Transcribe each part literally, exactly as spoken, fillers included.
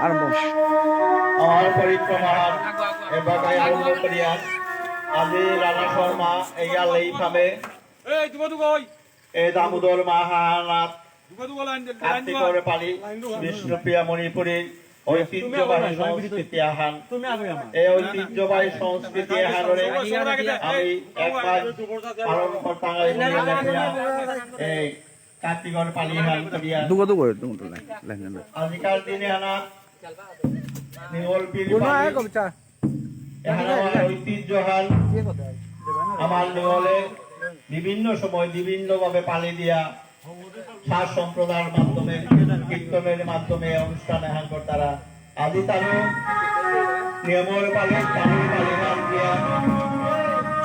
আরম্ভ। আমার পরিক্রমা এবাকাই আরম্ভ করিয়া আজি রানা শর্মা এইয়া লেই ফামে এই দুগো দুগো ওই। এই দামোদর মাহানাত দুগো দুগো লাইন দে, লাইন দুগো। কার্তিকর পালি, লাইন দুগো। বিষ্ণুপ্রিয়া মণিপুরী ঐতিহ্যবাহী সংস্কৃতি আহান। তুমি আগে আমার। এই ঐতিহ্যবাহী সংস্কৃতি আহানরে আমি একবার পালন করতাম। এই কার্তিকর পালি হান করিয়া। দুগো দুগো, দুগো দুগো, লাইন, লাইন, লাইন। আজিকার দিনে আনা নিঙল পীর কোনো পালি। আয় কবিতা। এহান আমার ঐতিহ্যহান। আমার নিঙলে বিভিন্ন সময় বিভিন্নভাবে পালি দিয়া সাজ সম্প্রদায়ের মাধ্যমে, কীর্তনের মাধ্যমে অনুষ্ঠান এহান করতারা। আজি তানু নিয়মর পালে তানু পালিহান দিয়া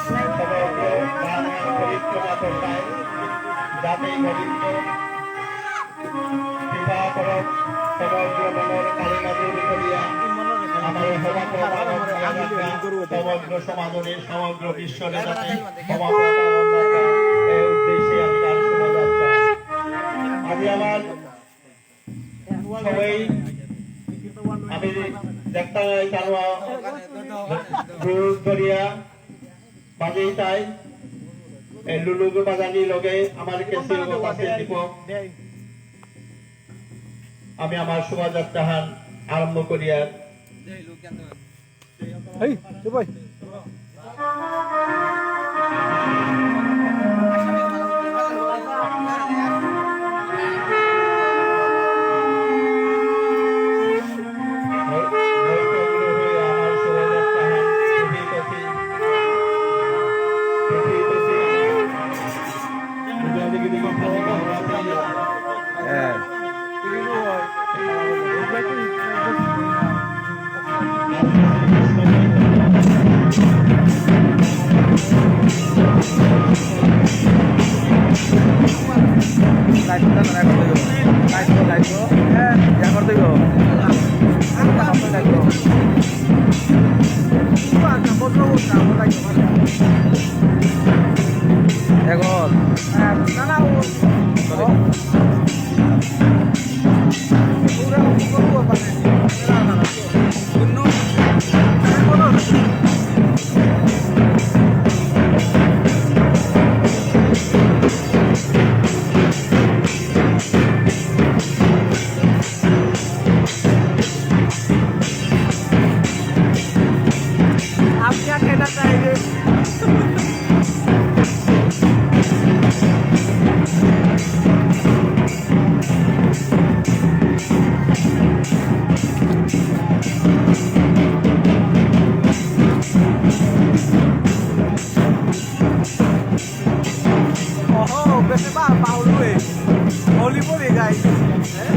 সমগ্র গান পরিক্রমা করতায়। জাতি গোবিন্দ কৃপা করক, সমগ্র মনর কালিমা দূর করিয়া আমার হবা প্রভাব সমগ্র সমাজরে, সমগ্র বিশ্বরে যাতে হবা প্রভাব এই উদ্দেশ্যে আমি গান শোভাযাত্রা। আজি আমার সবাই আমি দেখতাম এই তালুয়া দূর করিয়া বাজেই তাই, এ, লুলুগো বাজানি লগে আমার কেসিও আছে দীপক। আমি আমার শোভাযাত্রাহান আরম্ভ করিয়া। এই, চুপ হই। হ্যাঁ। Light, light, light, light, light, হ্যাঁ, যা করতে হইব। এখন। आप क्या कहना चाहेंगे? Oho, bese ba, Paulo eh. Holy moly, guys. Eh?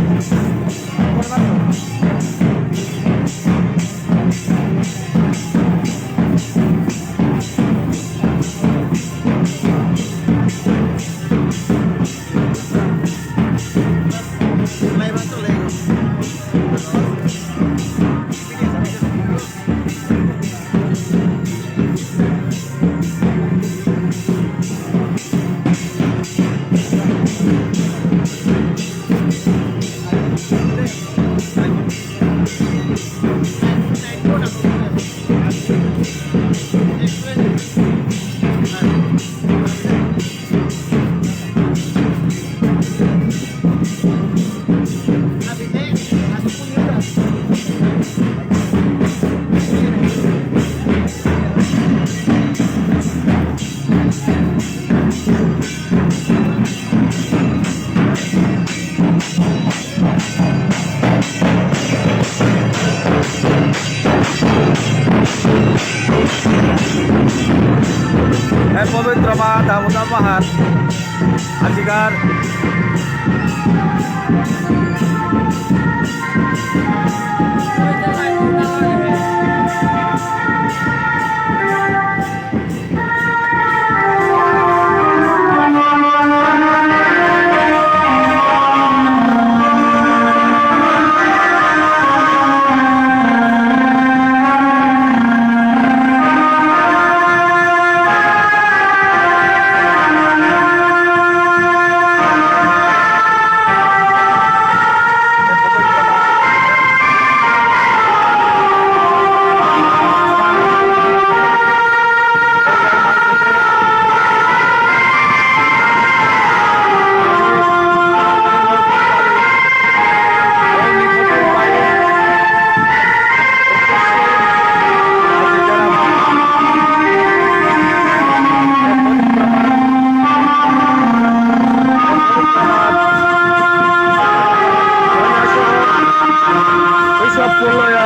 হে পবিত্র মা দামোদর মাহার আজিকার সব পলয়া।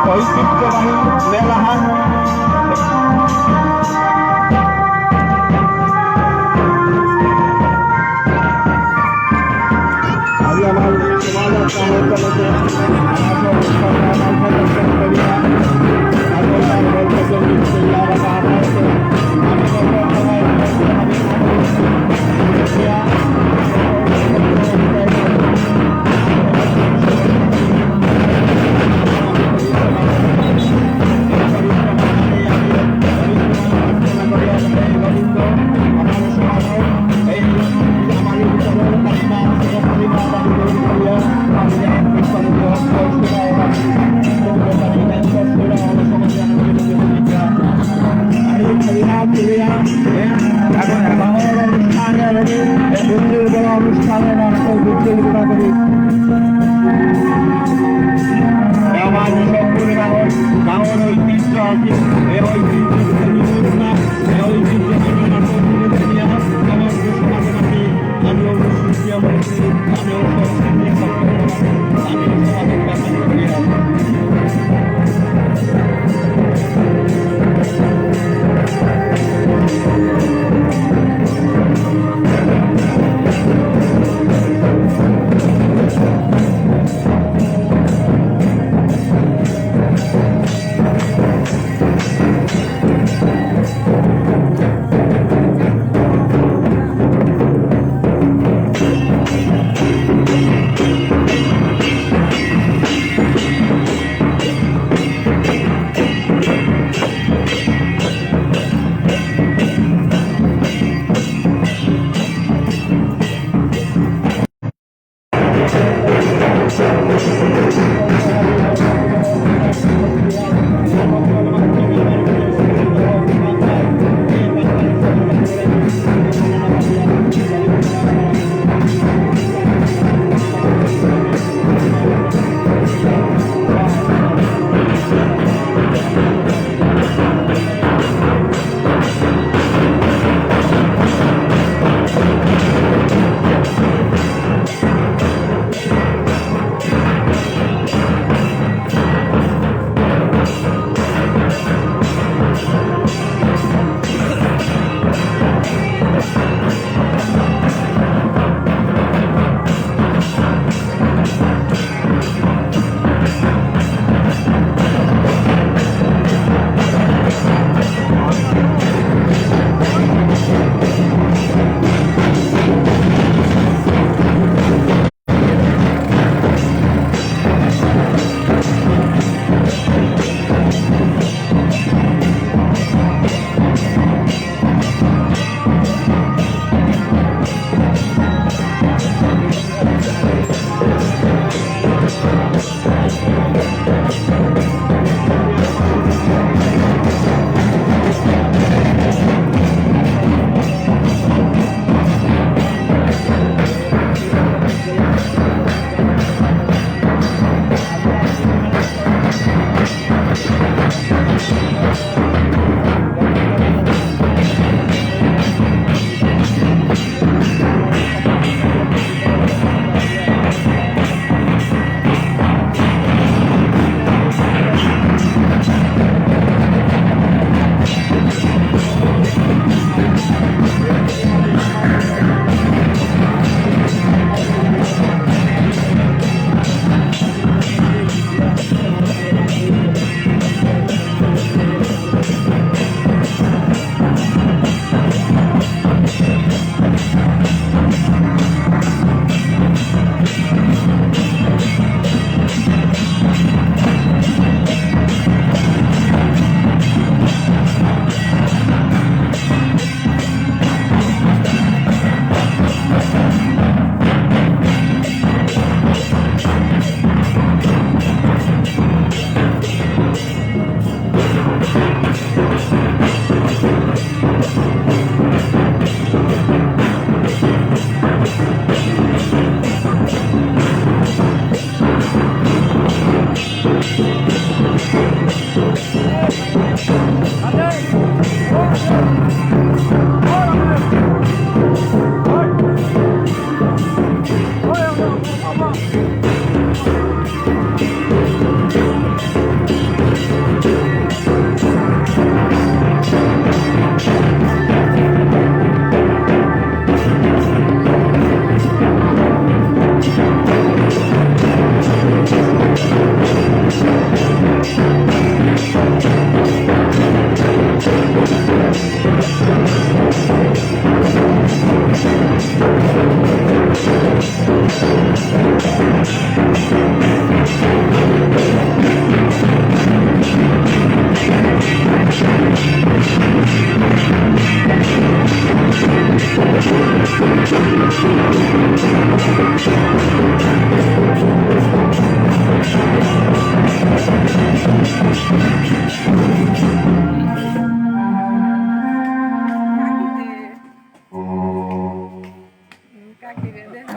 ঐতিহ্যবাহী মেলাহান। আজি আমাৰ সমাজৰ কামৰ তলতে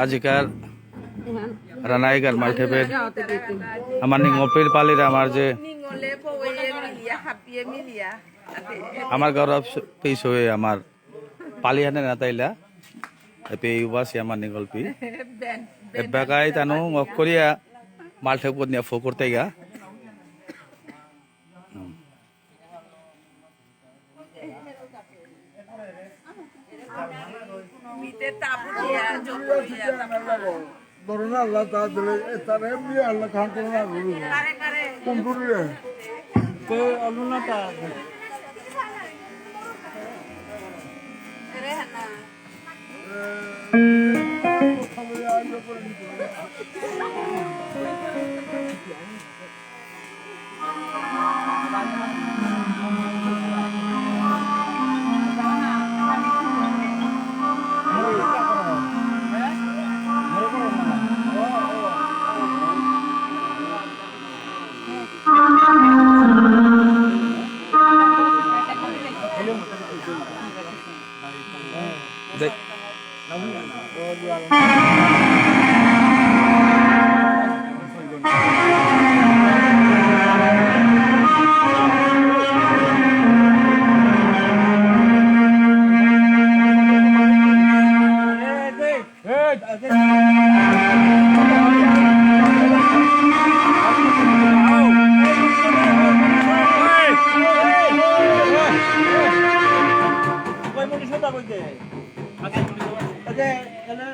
আজিকার রানাইগার মালঠেপের আমার নিঙলপির পালির আমার যে আমার গৌরব পিস হয়ে আমার পালি হানে না তাইলা। এপে ইউবাসি আমার নিঙলপি। এবাকাই তানু ঙক করিয়া মালঠেপ নিয়া ফো করতেগা। ধরো না, আল্লাহ তা দিলে, এ, তার এমনি আল্লাহ খান করে না, ধরো না। কোন ধরো রে? তো আলু না তা।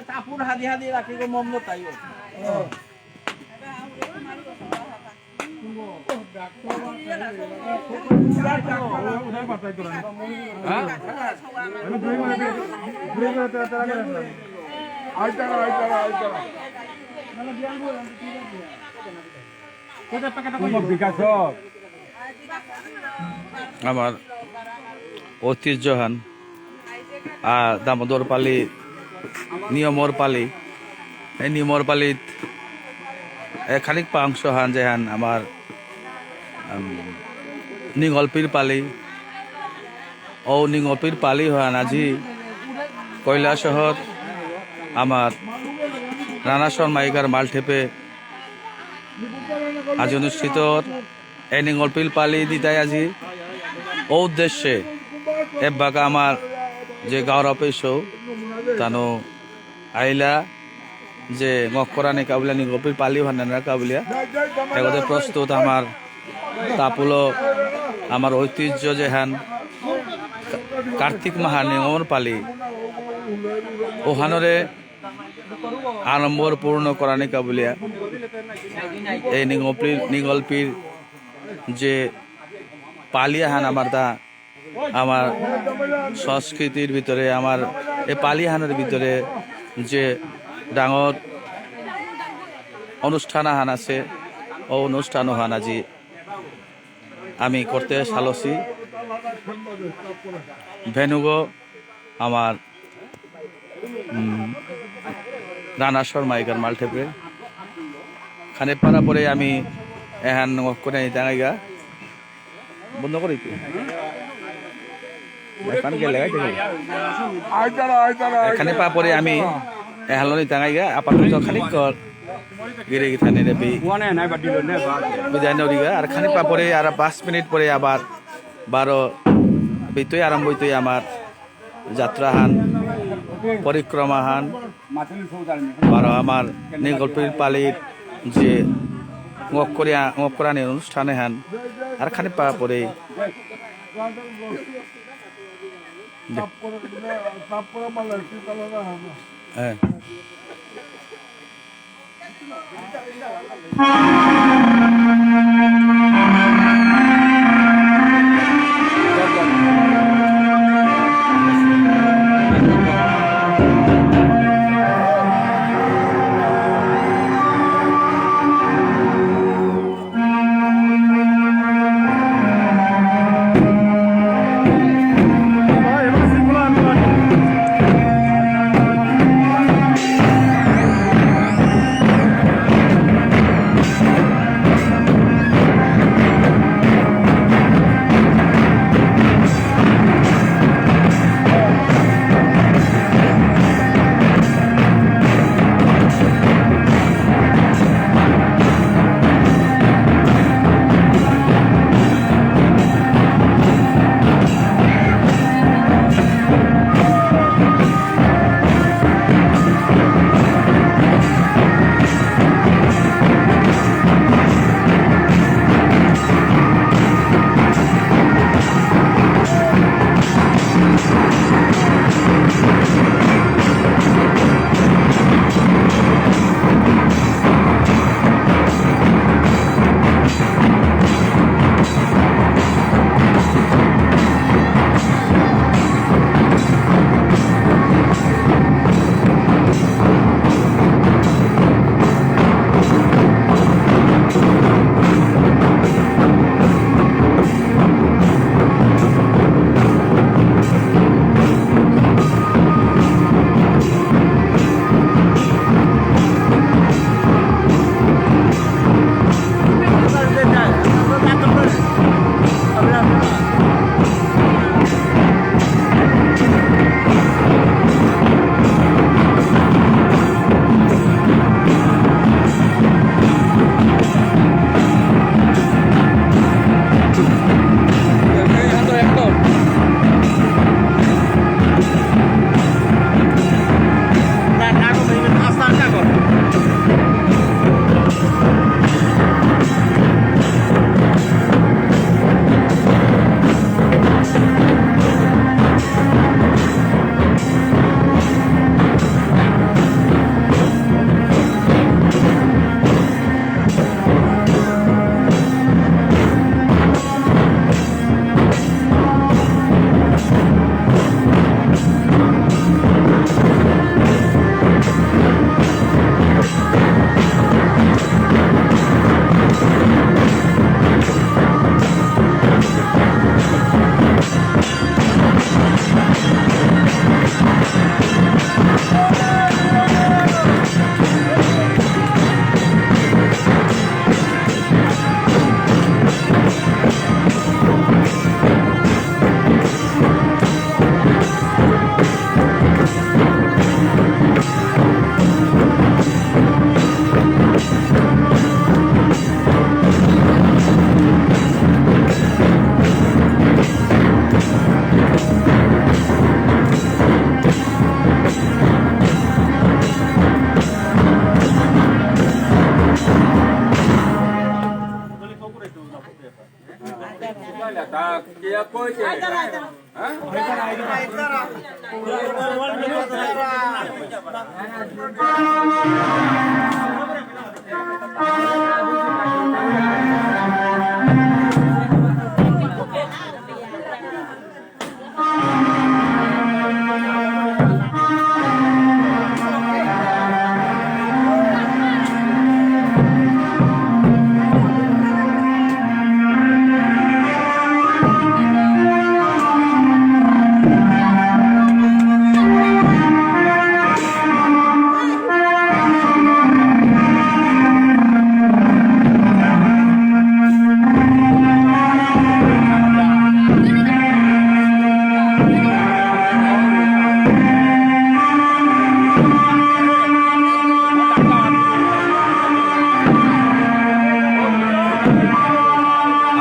তাপুর হাদি হাদি রাখি গো মম তাইও। আমার ঐতিহ্যহান, আ, দামোদর পালি, নিয়মর পালি, এই নিয়মর পালিত এ খানিক পা অংশহান যেহান আমার, উম, নিঙলপির পালি, ও নিঙলপির পালি হান আজি কৈলাসহর আমার রানা শর্মা ইগার মালঠেপে আজি অনুষ্ঠিত এ নিঙলপির পালি দিতাই আজি। ও উদ্দেশ্যে এবাকা আমার যে গাঁওর অফিসও তানো আইলা যে ঙক করানি কাবুলিয়া নিঙলপির পালি হানানা কাবুলিয়া। এগোতে প্রস্তুত আমার তাপুলো আমার ঐতিহ্য যেহান কা-, কার্তিক মাহা নিঙমর পালি ওহানরে আড়ম্বর পূর্ণ করানি কাবুলিয়া এই নিঙলপির, নিঙলপির যে পালি আহান আমার তা আমার সংস্কৃতির ভিতরে আমার এই পালি আহানর ভিতরে যে ডাঙর অনুষ্ঠান আহান আছে, ও অনুষ্ঠান আহান আজি আমি করতে সালসি। ভেনুগো আমার, উম, রানা শর্মা ইগার মালঠেপে। খানে পারা পরে আমি এহান করে নিতাম আইগা। বন্ধ করি তো। এখান গেলে গাইতে গেলে। আইতারা, আইতারা, এখানে আইতারা, পা পরে আমি আইতারা। এহান নিতাম আইগা। আপাতত খানিক কর। গিরে গিথানি রে বি। ওয়ানে নাই বাদ দিল, নে বাদ। বিদায় নরিগা, আর খানি পা পরে, আর পাঁচ মিনিট পরে আবার বারো বিতই আরম্ভ হইতই আমার যাত্রাহান, পরিক্রমাহান, বারো আমার নিঙলপির পালির যে ঙক করিয়া, ঙক করানির অনুষ্ঠান এহান, আর খানি পা পরে। হ্যাঁ।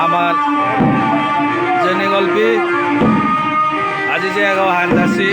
আমার জেনে গল্পি আজি যে এগো হান্দাসি।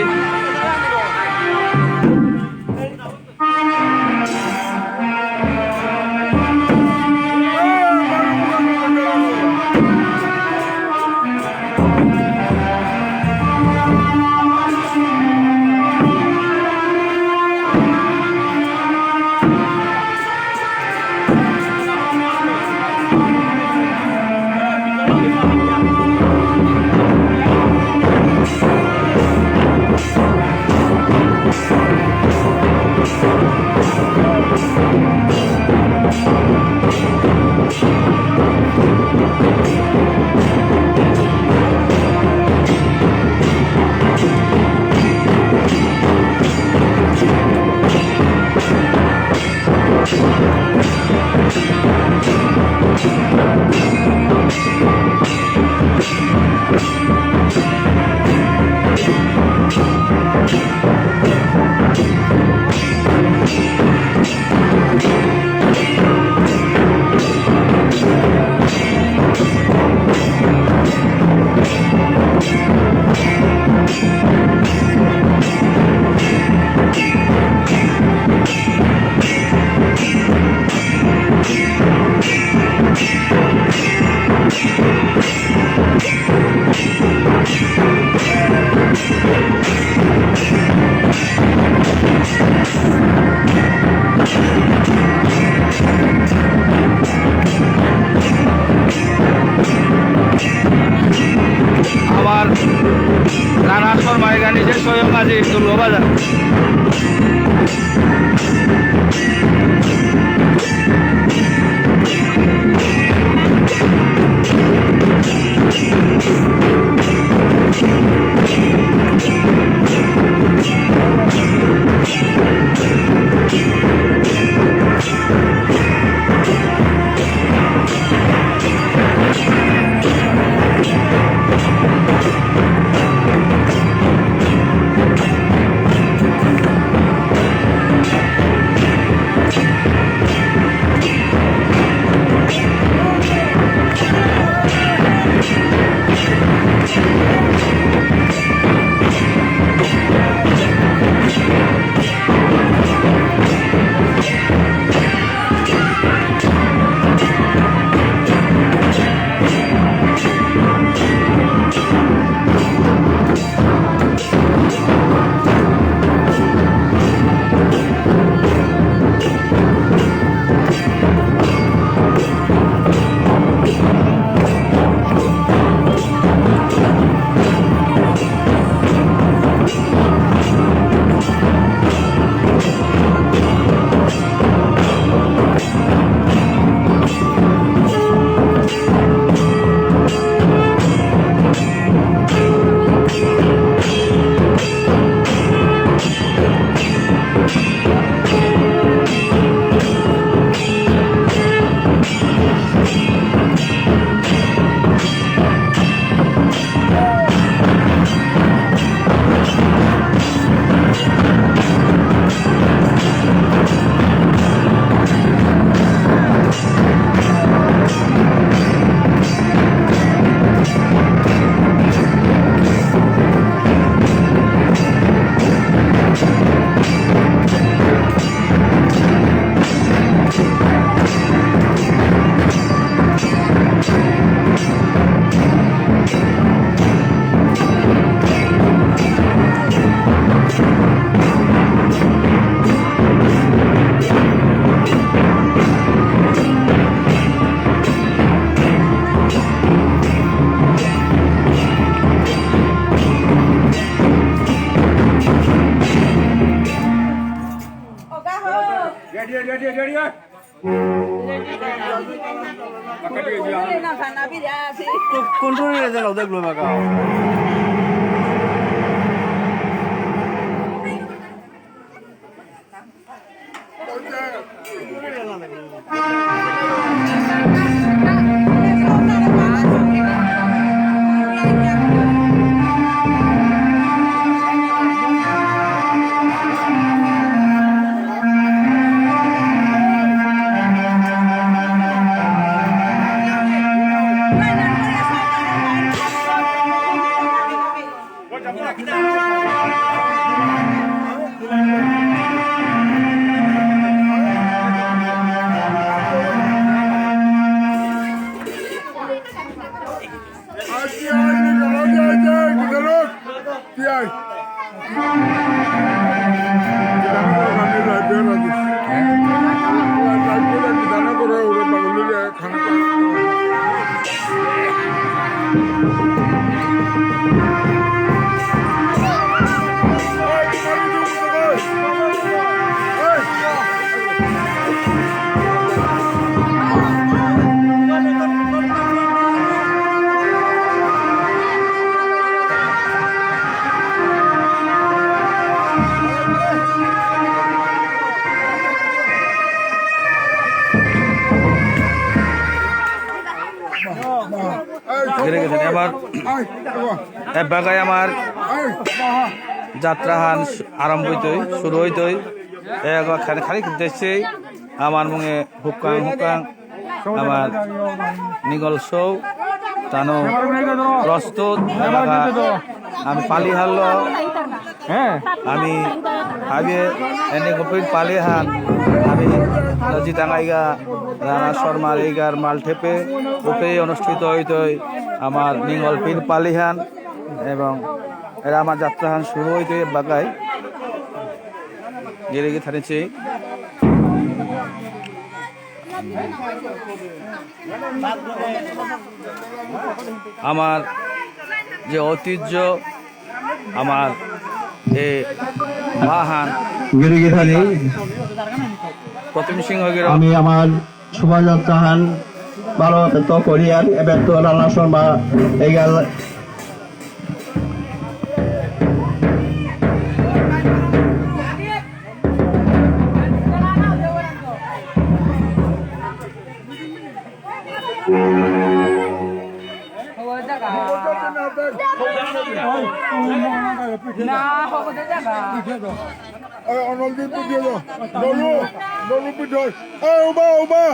আমার রানা শর্মা এখানে যে স্বয়ং আজি দুর্গা বাজার। কোনটো রে যেন দেখলো বাকা। গিরি গিথানি, আমার এবাকাই আমার যাত্রাহান আরম্ভ হইতই, শুরু হইতই। এ, খানি, খানি দেখছি আমার মুঙে হুকাং হুকাং আমার নিগল সৌ, তানু প্রস্তুত, এবাকা আমি পালি হারলো, হ্যাঁ, আমি হাবিয়ে এনে গোপীর পালি হান, আমি জিতাঙ্গাইগা রানা শর্মার এইগার মালঠেপে গোপে অনুষ্ঠিত হইতই আমার নিগল পীর পালি হান, এবং এরা আমার যাত্রা হান শুরু হইতই বাকাই গিরি গিথানি চেই। আমার যে ঐতিহ্য, আমার এ বাহান গিরি গিথানি, প্রতিম সিংহ গিরো। আমি আমার শোভাযাত্রাহান ভালো তো করিয়ার, এবার তো রানা শর্মা এই গেল। না, হকতে যাবা। এই অনলদীপ পিঠিয়ে দাও। নলু, নলু পিঠিয়ে। এই উমা, উমা।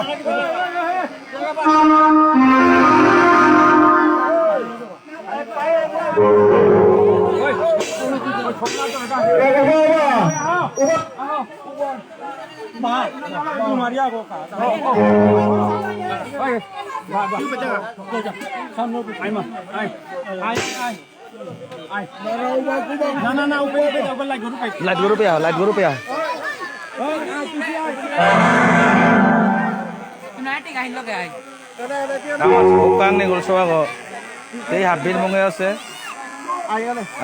না, না, না, উপরে, উপরে, উপরে, লাইট গরু পেয়া, লাইট গরু পেয়া। আমার হুকাং নিগল সৌ আগো। এই হাবির মুঙে আছে।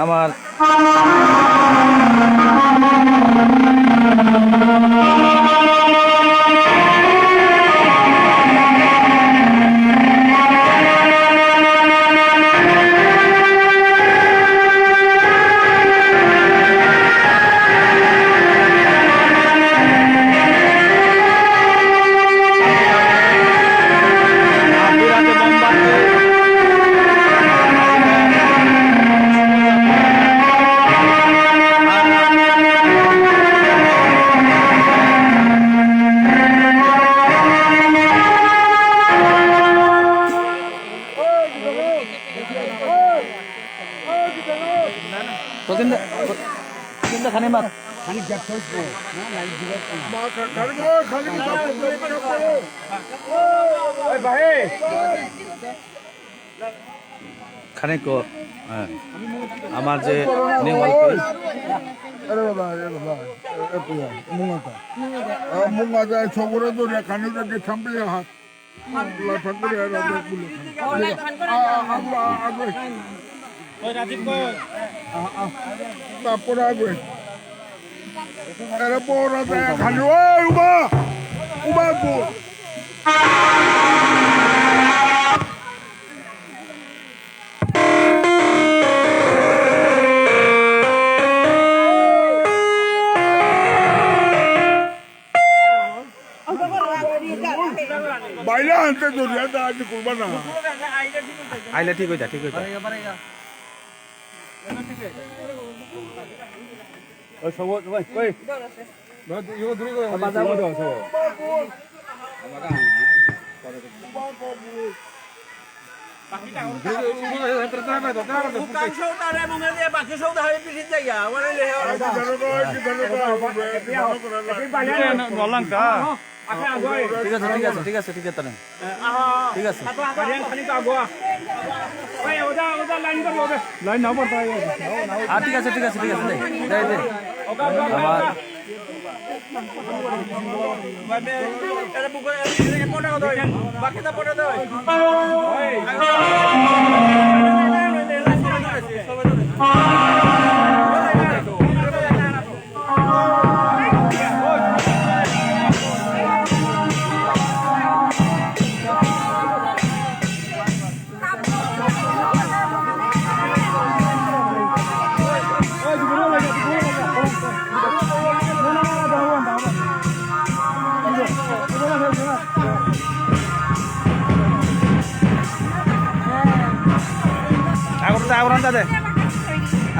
আমার প্রতিমদা, প্রতিমদা খানি মাত। খানি গ্যাপ করে দিও। না, না, এই দিকে না। খানি কো, হ্যাঁ। আমার যে নিগল। আরে বাবা, আরে বাবা, এ, এ, পুয়া, মুঙাতা। আ, মুঙাতা, ছগরে ধরে, খানি উঠে যে থামলে হাত। লাফান করে আর আমরা গুলো খান। ও, লাফান করে। আ, আ, আ, আ, আ, ওই রাজীব কই? আ, আ, তারপরে আগে। আরে বড় রাজা খালি, ওই উবা! উমাপুর। বাইরে আনতে দরিয়া দা আজ করবা না। আইলে ঠিক হয়ে যা, ঠিক হয়ে যা। ওই সব, ওই, ওই। বাজার মধ্যে আছে। ঠিক আছে, ঠিক আছে, ঠিক আছে, ঠিক আছে, তাহলে। ঠিক আছে। লাইন না পড়তা। আ, ঠিক আছে, ঠিক আছে, ঠিক আছে, দে, দে, দে। আমার আগর তা, আগর আনতা দে।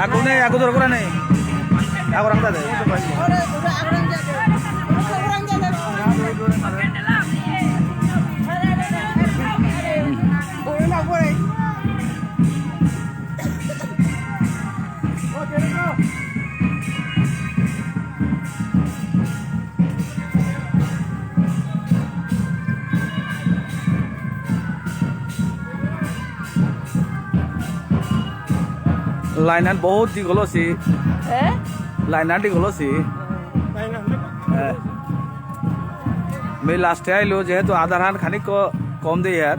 আগর নেই, আগর দরকার নেই। আগর আনতা দে। লাইনহান বহুত দীঘল আছে। এ? লাইনহান দীঘল আছে। এ। মি লাস্টে আইলো, যেহেতু আধারহান খানিক ক-, কম দেয় আর।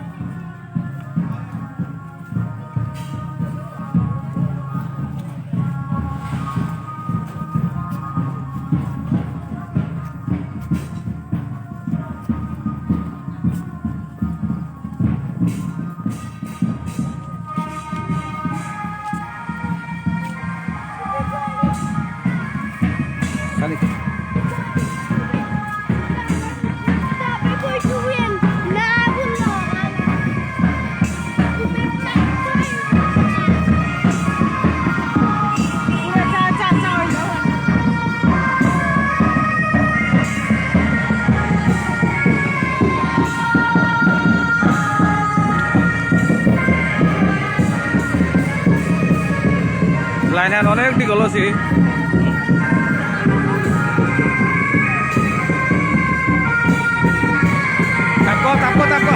লাইনহান অনেক দীঘল আছে। তাকো, তাকো, তাকো।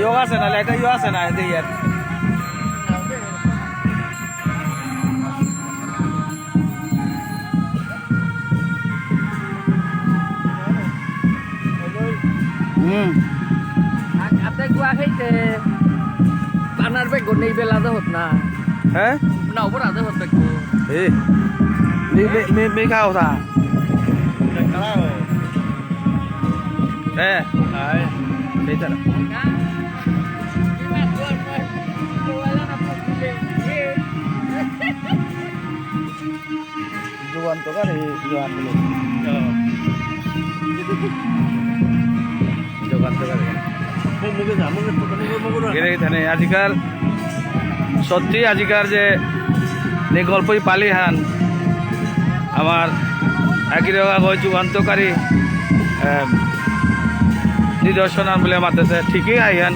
লোক আছে না, লাইট ইয়ে আছে না, এতে ইয়ার। হুম। আ-, আপনি গুয়া খাইতে পানার বেগ নেই বেলা দে হত না। হ্যাঁ? না, ওপর আদে হত বেগ। এ। মি, মি, মি, মি খাও থা। হ্যাঁ। হাই। এই তারা। যুগান্তকারী, যুগান্তকারী। যুগান্তকারী। গিরি গিথানি আজিকার, সত্যি আজিকার যে নিগলপুই পালি হান, আমার এগিরে আগই যুগান্তকারী, এম, নিদর্শন আন বুলে মাতেছে, ঠিকই আইহান।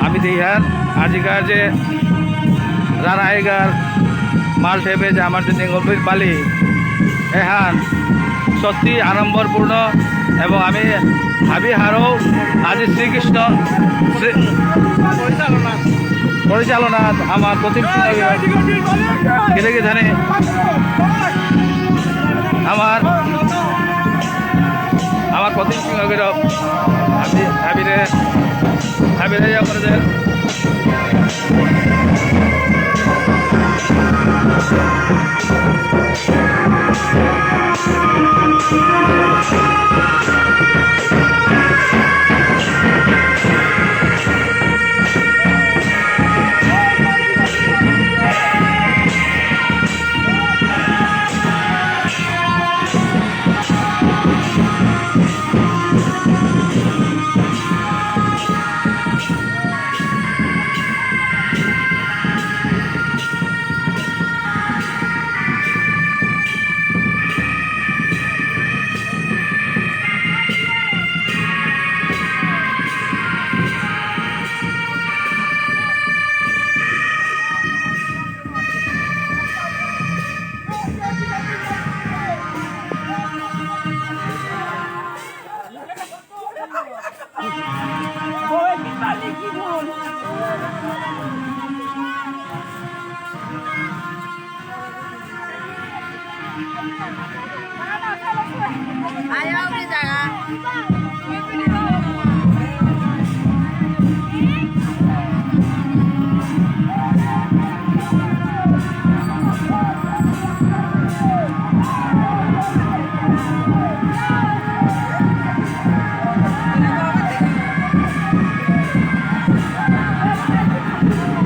আমি দেহান আজিকার যে রানাইগার মালঠেপে যে আমার যে নিগলপুই পালি, এহান সত্যি আড়ম্বরপূর্ণ এবং আমি হাবি হারৌ আজি শ্রীকৃষ্ণ শ্রী-, পরিচালনাত আমার প্রতীক সিংহ গিরক, গিরি গিথানি আমার, আমার প্রতীক সিংহ গিরক, হাবি, হাবিরে, হাবিরে ইয়া করে দেন।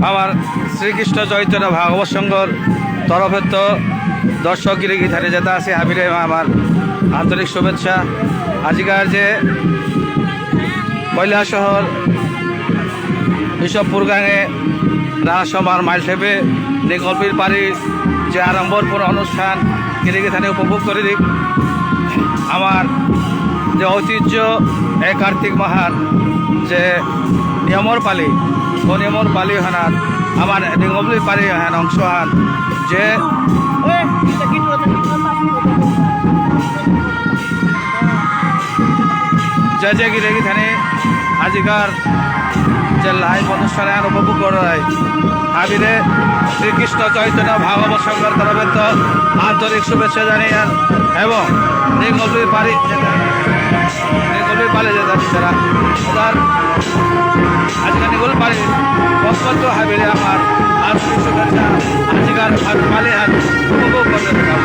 আমার শ্রীকৃষ্ণ চৈতন্য ভাগবত সংঘর তরফেত্ত দর্শক গিরি গিথানি যেতা আছে, হাবিরে আমার আন্তরিক শুভেচ্ছা। আজিকার যে কৈলাসহর বিশ্বপুর গাঙে রাসমার মালঠেপে নিগলপির পারি যে আড়ম্বরপূর্ণ অনুষ্ঠান, গিরি গিথানি উপভোগ করে দিক। আমার যে ঐতিহ্য, এ কার্তিক মাহার যে নিয়মর পালি, ও নিয়মর পালি হানার আমার নিগলপির পারি হান অংশ হান যে যে যে গিরি গিথানি আজিকার যে live অনুষ্ঠান এহান উপভোগ করাই, হাবিরে শ্রীকৃষ্ণ চৈতন্য ভাগবত সংঘর তরফেত্ত আন্তরিক শুভেচ্ছা জানিয়ার এবং নিগলপির পারি, নিগলপির পালি যেতা বিচারা, ওদার আজিকার নিগলপির পারি, অত্যন্ত হাবিরে আমার আন্তরিক শুভেচ্ছা, আজিকার পালি হান উপভোগ করতে থাকা।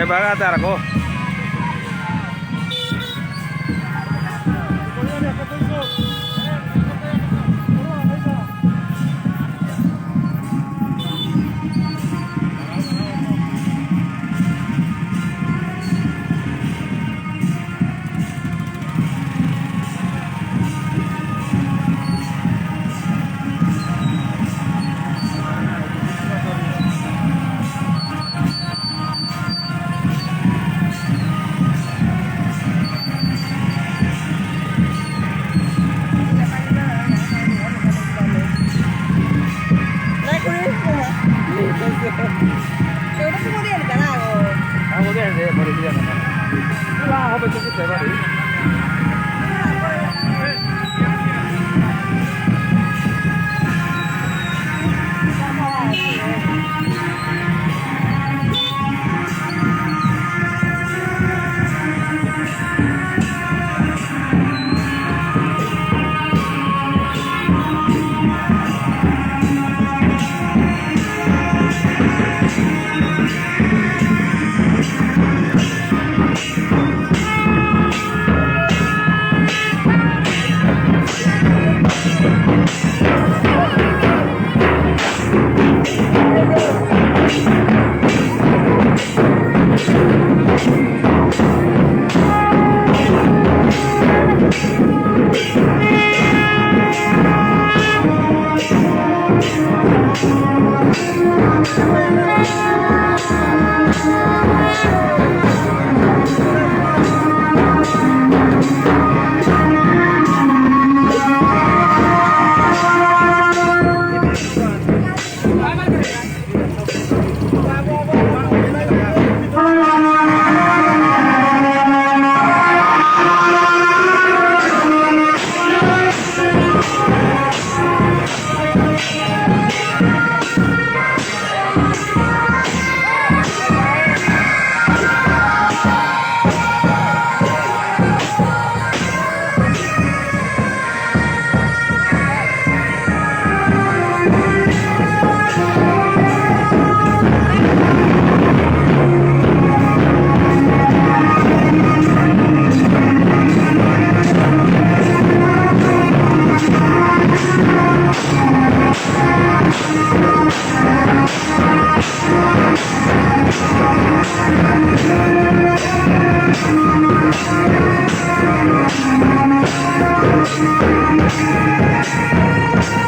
এবার আর কো।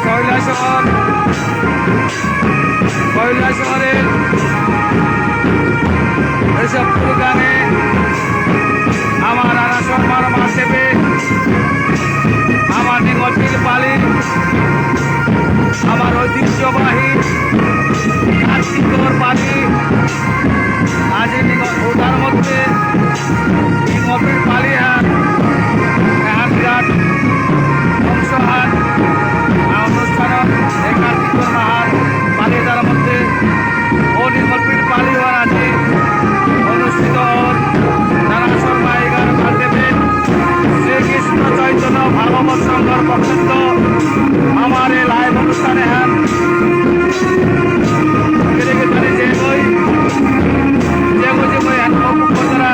কৈলাসহর, কৈলাসহরের ঋষভপুর গাঙে আমার আনা শর্মার মাসেপে আমার নিঙলপিল পালি, আমার ঐতিহ্যবাহী কার্তিকর পালি, আজি নিঙল ওটার মধ্যে নিঙলপিল পালিহান এহান বিরাট অংশহান আ অনুষ্ঠানত এই কার্তিকর মাহান পালিহার মধ্যে ও নিঙলপিল পালিহান আজি অনুষ্ঠিত হল। তারা শর্মা এগারো কালদেবে শ্রীকৃষ্ণ চৈতন্য ভাগবত সংঘর পক্ষত আমার এই লাইভ অনুষ্ঠান এহান কেরে কেতারে যে কই, যে কই, যে কই, এহান উপভোগ করতারা।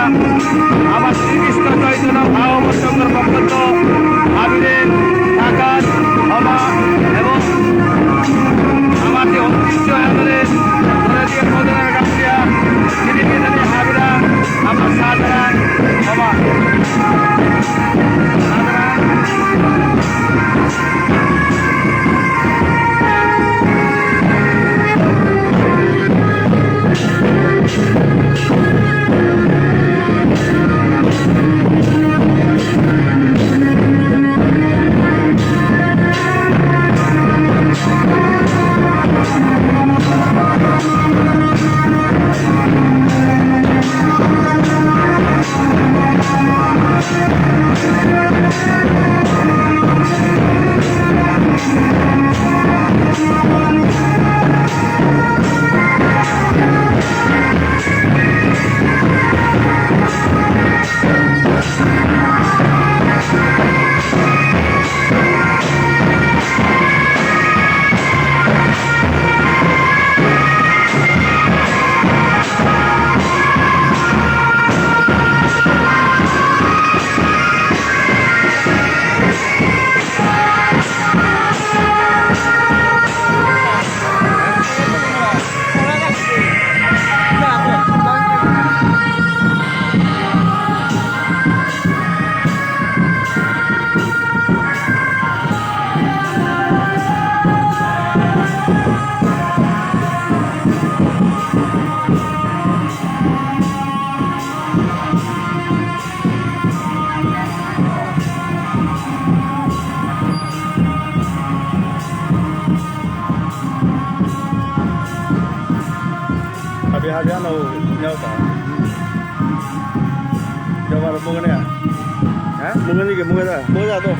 Hadi ano, nyauta. Jabar mungane. Ha? Mungane ke, mungane. Mungane to.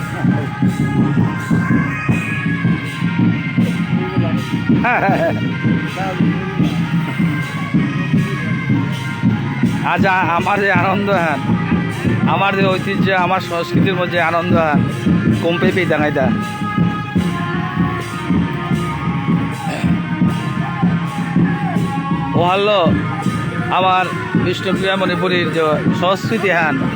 আজ আ-, আমার যে আনন্দ হান, আমার যে ঐতিহ্য, আমার সংস্কৃতির মধ্যে আনন্দ হান, কম পেয়ে পেয়ে দেখাইতা। ও হ্যালো, আমার বিষ্ণুপ্রিয়া মণিপুরীর যে সংস্কৃতি হান,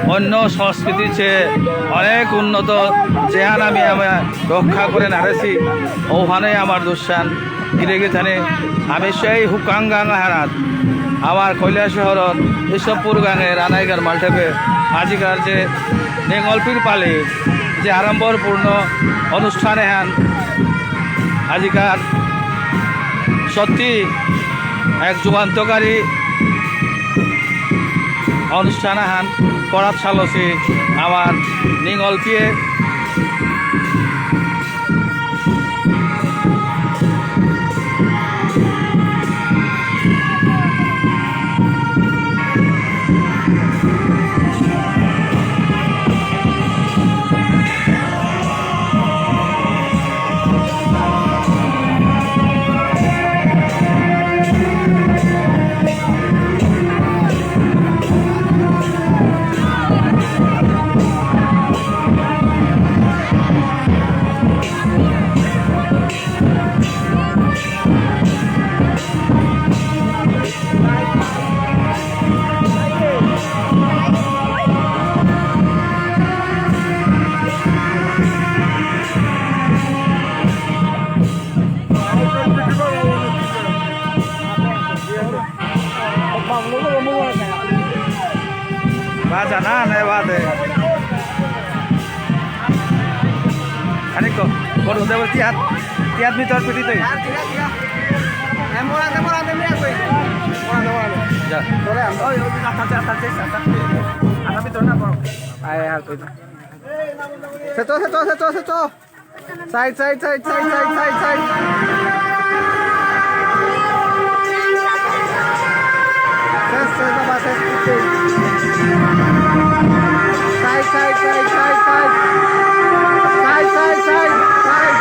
অন্য সংস্কৃতির চেয়ে অনেক উন্নত, যেহান আমি, আমি রক্ষা করে নারেছি, ওখানে আমার দুঃসান গিরে গিথানি, আমি সেই হুকাঙ্গাং হারাত, আমার কৈলাসহরত, ইসবপুর গাঙে, রানাইগার মালঠেপে, আজিকার যে নেঙলপির পালি, যে আড়ম্বরপূর্ণ অনুষ্ঠান এহান আজিকার সত্যি এক যুগান্তকারী অনুষ্ঠান আহান করাত চালসি আমার নিঙলপিয়ে। বাজা না, না, বাদে। খানিক কর, বড় হতে বলতে হাত, হাত ভিতর পিটি তুই। যা। আয়, আর কই না। সেতো, সেতো, সেতো, সেতো। Side, side, side, side, side, side, side. শেষ, শেষ, বাবা, শেষ, শেষ। Side, side, side, side, side. Side, side, side, side.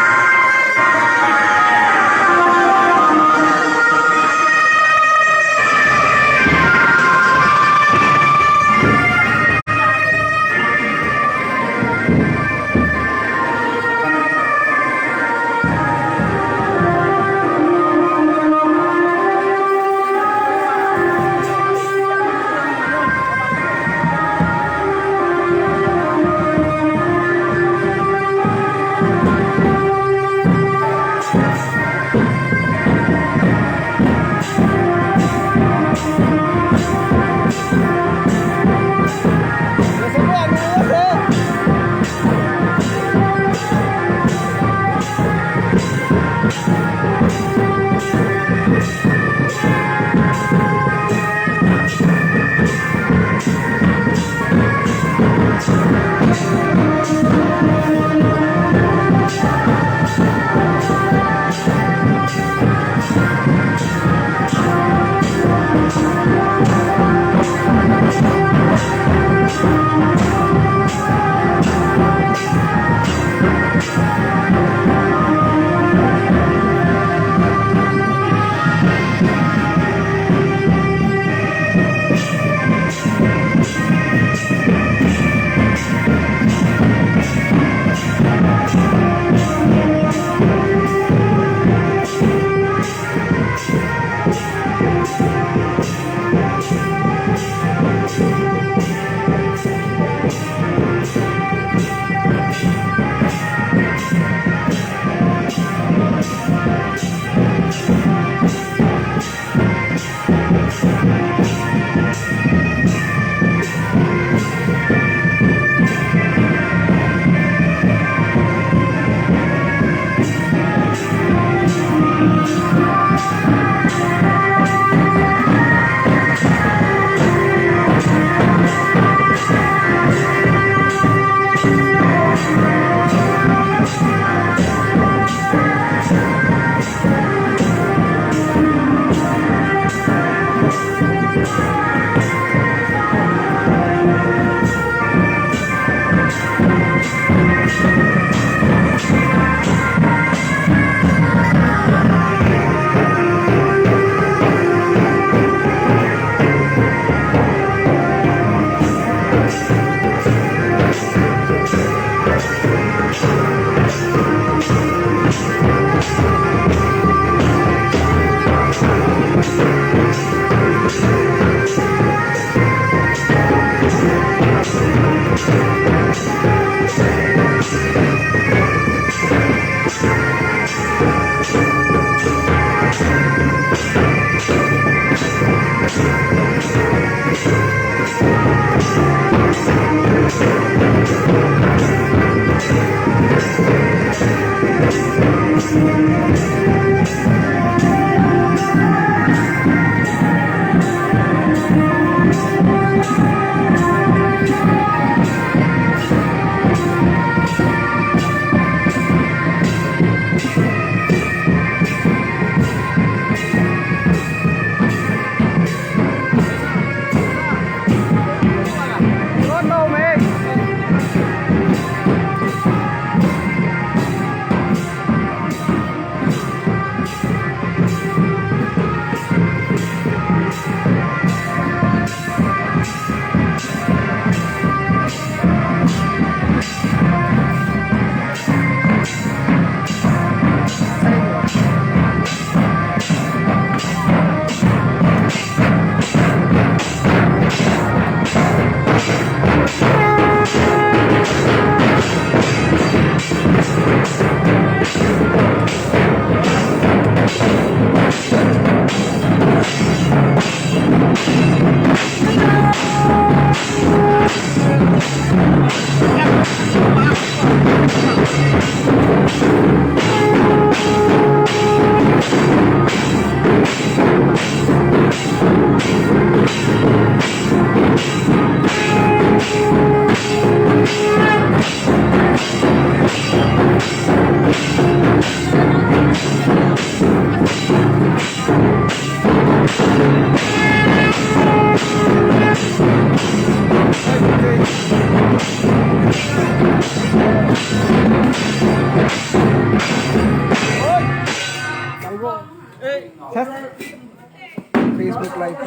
Facebook Live.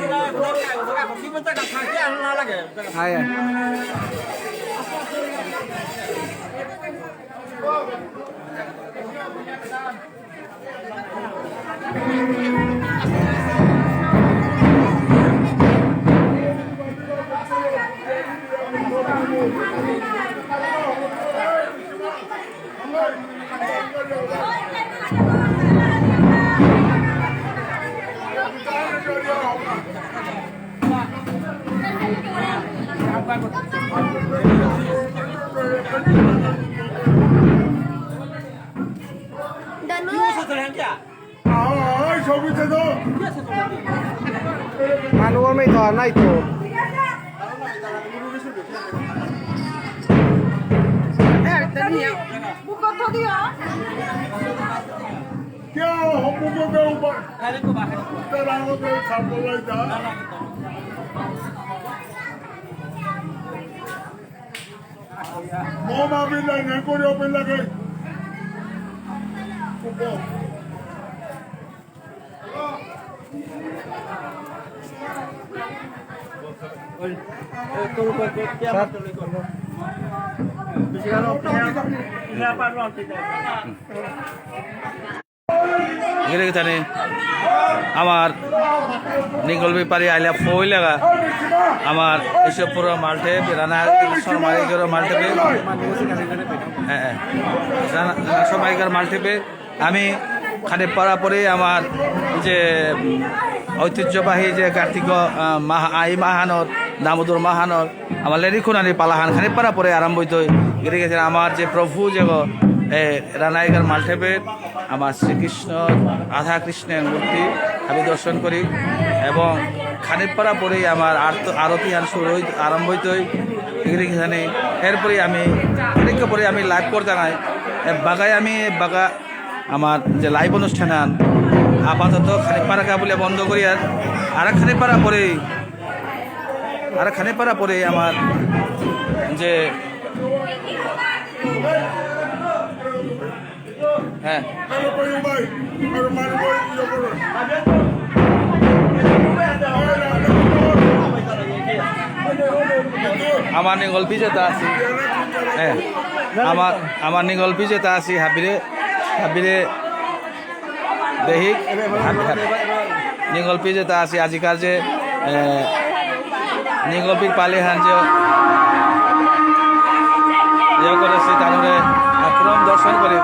হাই, হাই। মানু আমি তো আর নাই তো। Mama bila ne kuri bila ke. গিরি গিথানি, আমার নিগলবি পারি আইলা ফইলাগা, আমার ইসবপুর মালঠেপ, রানা শর্মা ইগর মালঠেপে, হ্যাঁ, হ্যাঁ, রানা, রানা শর্মা ইগর মালঠেপে, আমি খানিক পারা পরে আমার যে ঐতিহ্যবাহী যে কার্তিক, আহ, মাহ-, আই মাহানর, দামোদর মাহানর, আমার লেরিখুনানি পালাহান খানিক পারা পরে আরম্ভ হইতই। গিরি গিথানি আমার যে প্রভু যে গো, এ, রানা ইগর মালঠেপে, আমার শ্রীকৃষ্ণ, রাধা কৃষ্ণের মূর্তি আমি দর্শন করি এবং খানিক পারা পরেই আমার আরত-, আরতি হান শুরু হই, আরম্ভ হইতই। গিরি গিথানি, এরপরে আমি, খানিক পরে আমি live করতে নাই। এ, বাগায় আমি, বাগা আমার যে live অনুষ্ঠান হান আপাতত খানিক পারা কা বলে বন্ধ করি আর, আর খানিক পারা পরেই, আর খানিক পারা পরেই আমার যে হ্যাঁ। আমার নিগল বিজেতা আছি। হ্যাঁ। আমার, আমার নিগল বিজেতা আছি। হাবিরে, হাবিরে দেহিক, হাবি, হাবি। নিগল বিজেতা আছি আজিকার যে, এ, নিগলপির পালে হান যে ইয়ে করেছি, তারপরে আক্রম দর্শন করে।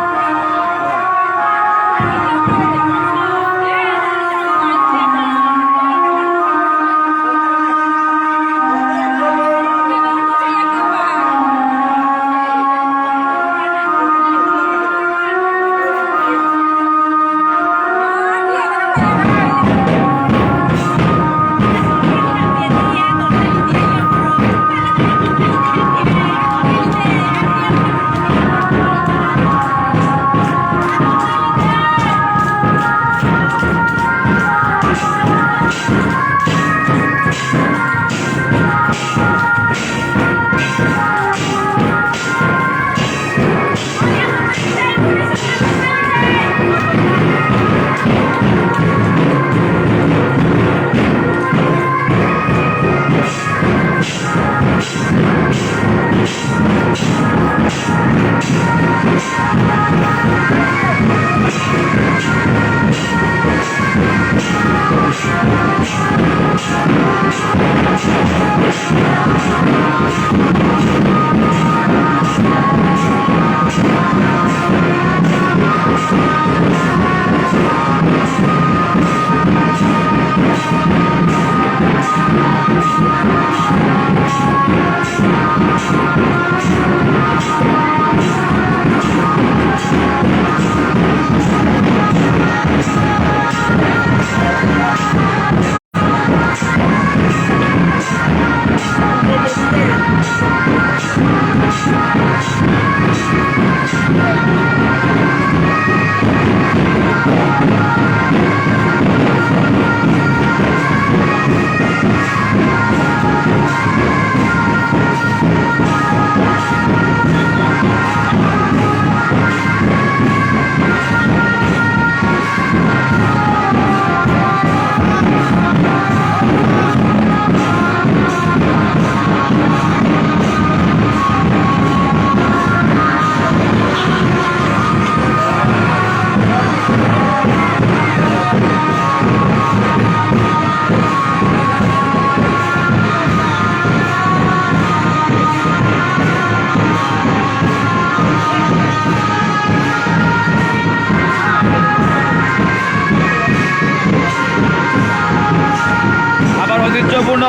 গুরুত্বপূর্ণ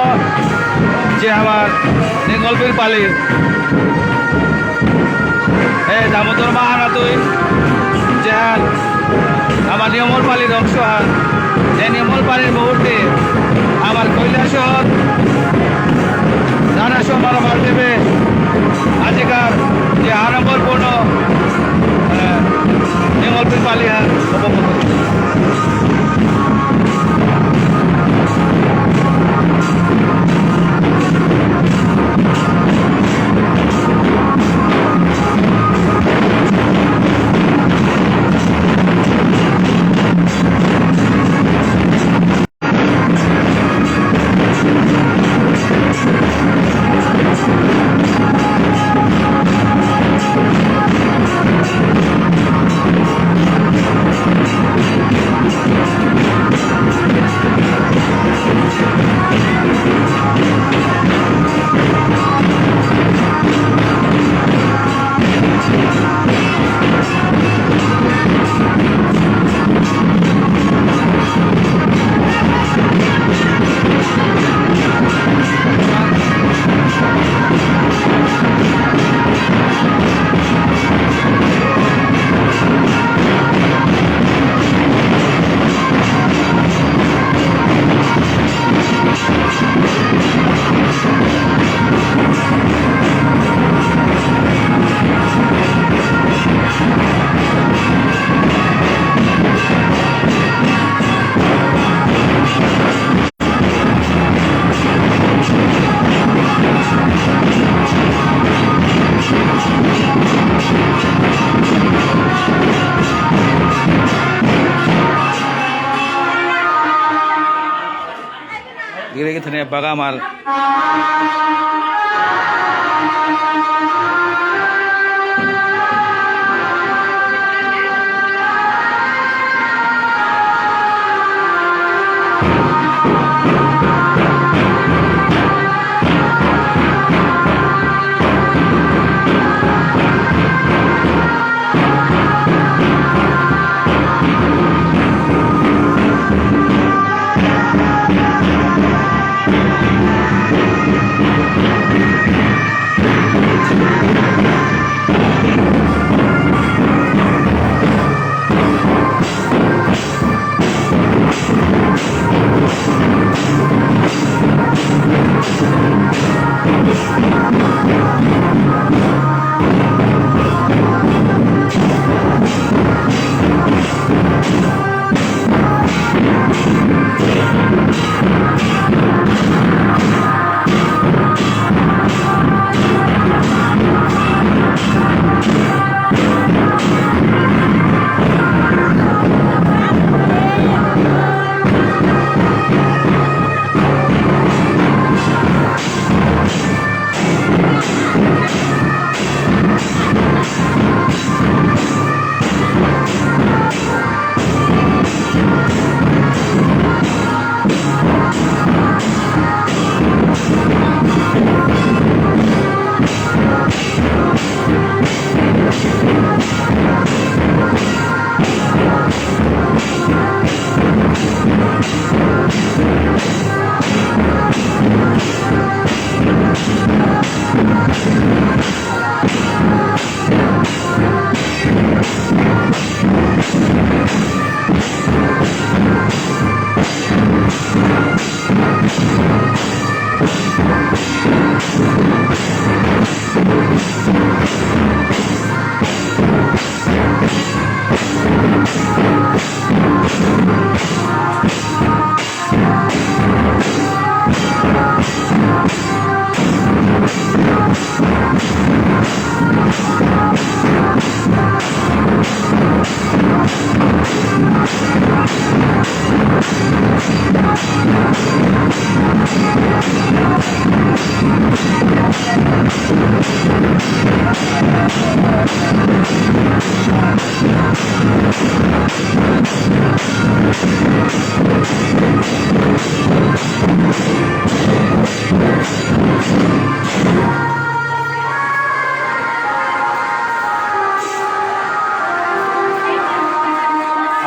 যে আমার নিঙলপির পালি, এ দামোদর মাহানাতুই যে আমার নিয়মর পালির অংশ আর এই নিয়মর পালির মুহূর্তে আমার কৈলাসহর রানা সমারোহ মাধ্যমে আজিকার যে আড়ম্বরপূর্ণ, আহ, নিঙলপির পালি আর উপভোগ করছি। গিরে গিথানি বাগা আমার।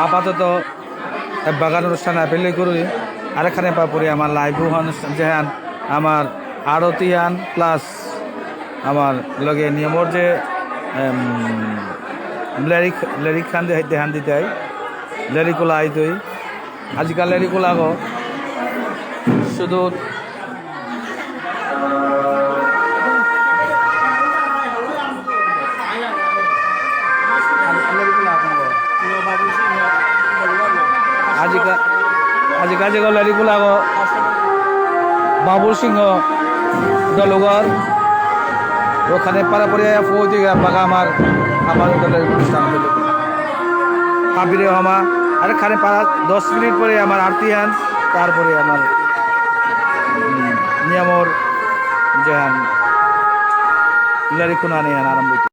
আপাতত এবাগান অনুষ্ঠান আপিলে করুই। আরেকখানে পাপুরি আমার live হান, যেহান আমার আরতি হান plus আমার লগে নিয়মর যে, এম, লেরিক, লেরিক খান দে-, দেহান দিতাই, লেরিকুলা আইতই। আজিকাল লেরিকুলা গো, শুধু আজিকা, আজিকা যে লেরিকুলা গো, বাবুল সিংহ দলুগর, ওখানে পারাপারি আয়া ফৌজি গা বাগা আমার, আমার দলের অনুষ্ঠান হলো। হাবিরে হমা, আরেকখানে পারা দশ মিনিট পরে আমার আরতি হান, তারপরে আমার, উম, নিয়মর যেহান লেরিকুনা নিহান আরম্ভ হইতো।